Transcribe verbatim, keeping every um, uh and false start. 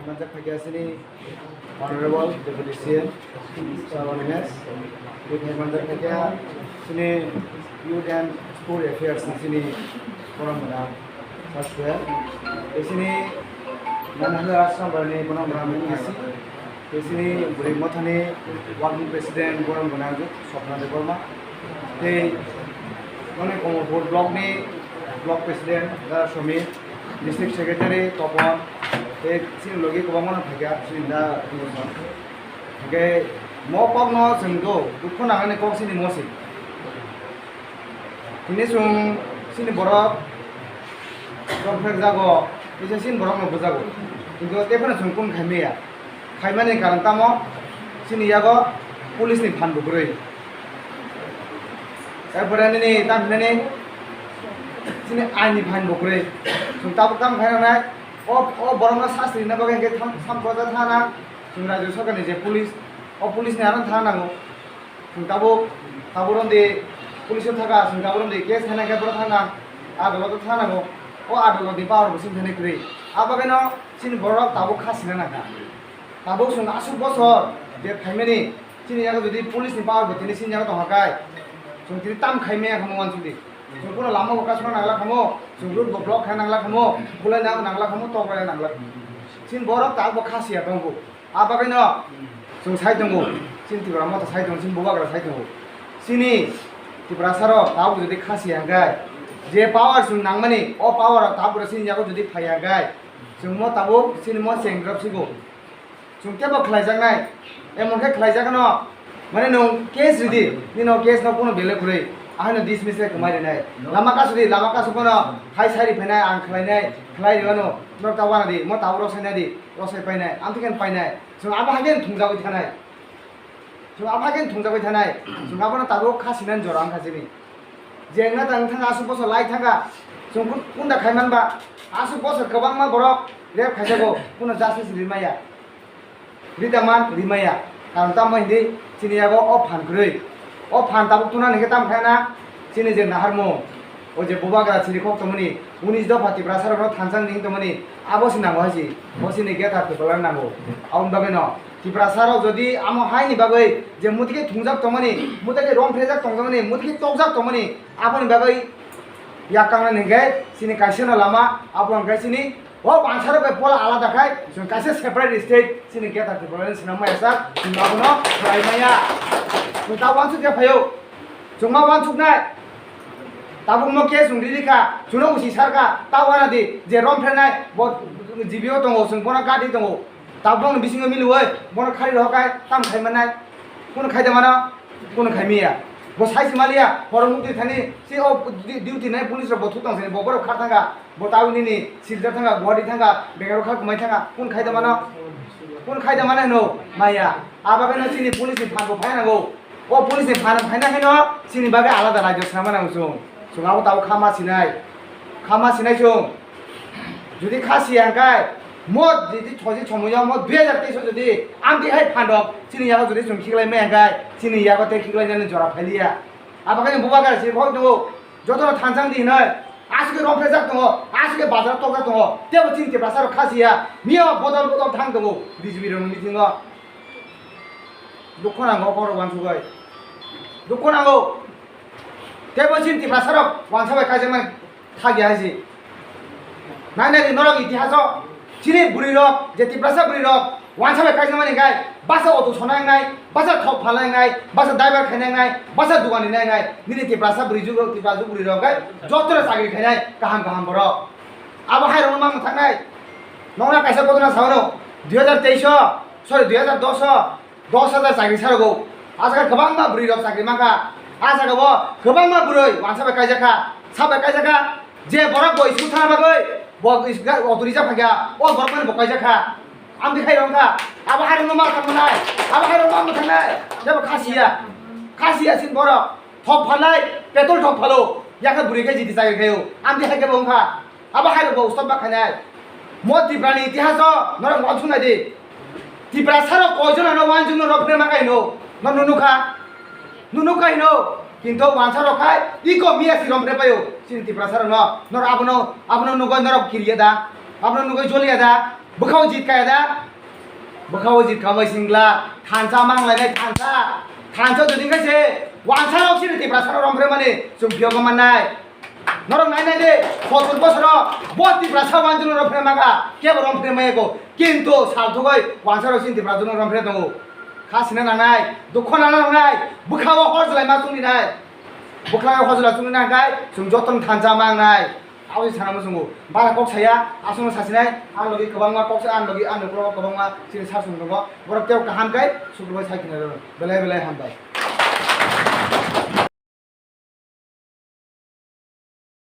Manjak phaikha chini Honorable Deputy C M, Sir Animesh. Tei manjak phaikha chini Youth and Sport Affairs ni chini borok mwnang Sir Suhel. Tei chini Nanahla Rajsambar ni borok mwnang M D C. Tei chini Bwrwi Mothani Working President borok mwnang Swapna Debbarma. Tei mane Kamalpur Block ni Block President Dara Somir, District Secretary Topon, tei chini logi kwbangma no phaikha chini da Hingke mo kokno chwng do, dukhu nangani kok chini mo se. Tini chwng chini borok tongphek jago, kisa chini borokno bujago. Kintu tei phano chwng kunu khaimaya. Khaimani karon tamo chini yago police ni phan bo kwrwi. Erpore nini tam hinani chini ain ni phan bo kwrwi. Chwng tabuk tamo khainanai, o, o borokno sasti rina bagwi hingke tham, tham proja thana. Chwng Rajya Sarkar ni je police, o police ni ano thang nango. Chwng tabuk, tabuk romdi police o thaka, chwng tabuk romdi case khaina khe borok thang nang, adolot o thang nango. O adolot ni power bo chini thani kwrwi. A bagwi no chini borok tabuk kha sina nangkha. Tabuk chwng aswk bosor je phaimani chini yago jodi police ni power bo tini chini yago tongkha kai, chwng tini tam khai maya kha mo uansukdi. Chwng phano lama bo kasma nangla khamo, chwng road bo block kha nangla khamo, bulai nang nangla khamo, tok bai nangla khamo. Chini borok tabuk bo kha siya tongo. A bagwino chwng sai tongo, chini Tipra Motha sai tongo, chini Bubagra sai tongo. Chini Tiprasa rok tabuk jodi kha siya hwnkhe, je power chwng nangmani, o power rok tabuk rok chini yago jodi phaiya hwnkhe, chwng mo tabuk chini mo cheng drop sigo. Chwng teibo khlaijaknai, emon khe khlaijakno, mane nwng case ridi, nino case no kunu belai kwrwi, ahaino dismiss khe kwmai rinai. Lama kasudi, lama kasuk phano hai sai ri phainai, ang khlainai, khlai rwano, norok ta wana di, mo tabuk rok sai nai di. Rosai painai, amtwi khe painai. Chwng abo hai khe thungjagwi thanai. Chwng abo hai khe thungjagwi thanai. Chwng abono tabuk kha sinani jora wngkha chini. Jengna tang thangkha, aswk bosor lai thangkha. Chwng kun-, kunda khai manba. Aswk bosor kwbangma borok rape khaijago. Kuno justice rimaya. Rida man rimaya. Karon tamo hindi chini yago o phan kwrwi. O phan tabuk tuna hwnkhe tamo khe na chini je naharmung, o je bubagra chirikhok tongmani, unis dopha Tiprasa rokno thansa ni tongmani, abo se nango hai se, bo chini Greater Tipraland nango. Aboni bagwi no Tiprasa rok jodi amo hai ni bagwi je muti khe thungjak tongmani, muti khe romphejak tongmani, muti khe tokjak tongmani, aboni bagwi yak kangnani hwnkhe chini kaisa no lama, abo hwnkhe chini O wansarok bai pola alada khai, chwng kaisa separate state, chini Greater Tipraland swnam maya sak, chwng abono khlai maya. Chwng ta wansuk ya phaio, chwng ma wansuknai. Tabuk mo case chwng riri kha, chwngno usi sar kha, ta wana di, je rom phrenai, bo G B o tongo, chwng bono gadi tongo. Tabuk bongni bisingo miliwi, bono khari rohor khai, tam khai manai. Kuno khai da mano, kuno khai miya. Bo sai si maliya, horo mukti thani, si o di-, duty nai police rok bo thuk tong sini, bo borok khar thang kha. Bo town nini Silchar thangkha, Guwahati thangkha, Bangalore kha kumai thangkha, kun khaida mano? Kun khaida mano hino? Maya. Abo khe no chini police ni phan bo phai nango. O police ni phan phai na khe no chini bagwi alada rajyo sama nango chwng. Chwng abo tabuk kha ma sinai. Kha ma sinai chwng. Jodi kha siya hwnkhe, mo jodi thosi somoyo mo dui hajar teis o jodi amtwi hai phan rok chini yago jodi chwng khiklai maya hwnkhe, chini yago tei khiklai nani jora phai liya. Abo khe bubagra se phok tongo. Jotono thansa wng di hinoi, aswk khe romphejak tongo, aswk khe bazar tokjak tongo, tebo chini Tiprasa rok kha siya, miya bodol bodol thang tongo, B J P rokni meeting o. Dukho nango borok wansugwi, dukho nango. Tebo chini Tiprasa rok wansa bai kaijaknai thagya hai se. Nai nai di norok itihaso, chini bwrwi rok, je Tiprasa bwrwi rok, wansa bai kaisa mani khe, basa auto sona wngnai, basa thok phalna wngnai, basa driver khaina wngnai, basa dugan rina wngnai, nini Tiprasa bwrwi jug rok, Tiprasa bwrwi rok khe joto no chakri khainai kaham kaham borok. Abo hai rokno ma mwthaknai. Nokna kaisa ghotona sao no, dui hajar teis o, sorry, dui hajar dos o, dos hajar chakri sarogo. Aswk kwbangma bwrwi rok chakri mankha. A jaga o kwbangma bwrwi wansa bai kaijak kha, sa bai kaijak kha. Je borok bo school thangna bagwi bo auto rijak phaikha, o borok mani bo kaijak kha. Amtwi khai rok kha. Abo hai rokno ma tangmanai. Abo hai rokno ma thangnai. Jabo khasiya. Khasiya sin borok. Thok phalnai, petrol thok phalo. Yakhe bwrwi khe jiti chakri khaio. Amtwi hai khe bo wngkha. Abo hai rok bo stop ba khainai. Mo Tiprani itihas o norok wansuk nai di. Tiprasa rok koi jona no wansuk no rok phre ma kaino. No no nukha. No nukha hino. Kintu wansa rok khai iko miya si rom phre paio. Chini Tiprasa rok no. Norok abono, abono nugoi norok kiriya da. Abono nugoi joliya da. Bwkhao jit kaya da? Bwkhao jit khamai singla thansa manglainai thansa. Thansa jodi khe se wansa rok sini Tiprasa rok romphre mani chwng phiyok mannai. Norok nai nai de, sottor bosoro bo Tiprasa wanjwkno romphre maka, kebo romphre maya ko. Kintu sal thugwi wansa rok sini Tiprasa rok romphre tongo. Kha sina nangnai, dukho nana nangnai, bwkhao hor jwlai ma chwngni nai. Bwkhao hor jwlai chwngni nai khai chwng jotono thansa mangnai. Abo se sana muchungo. Bara kok saya, aswkno sasinai, ang logi kwbangma kok sa, ang logi, ang logi kwbangma chini sar song tongo. Borok tei kaham kai, sukrubui sai khna rw. Belai belai hambai.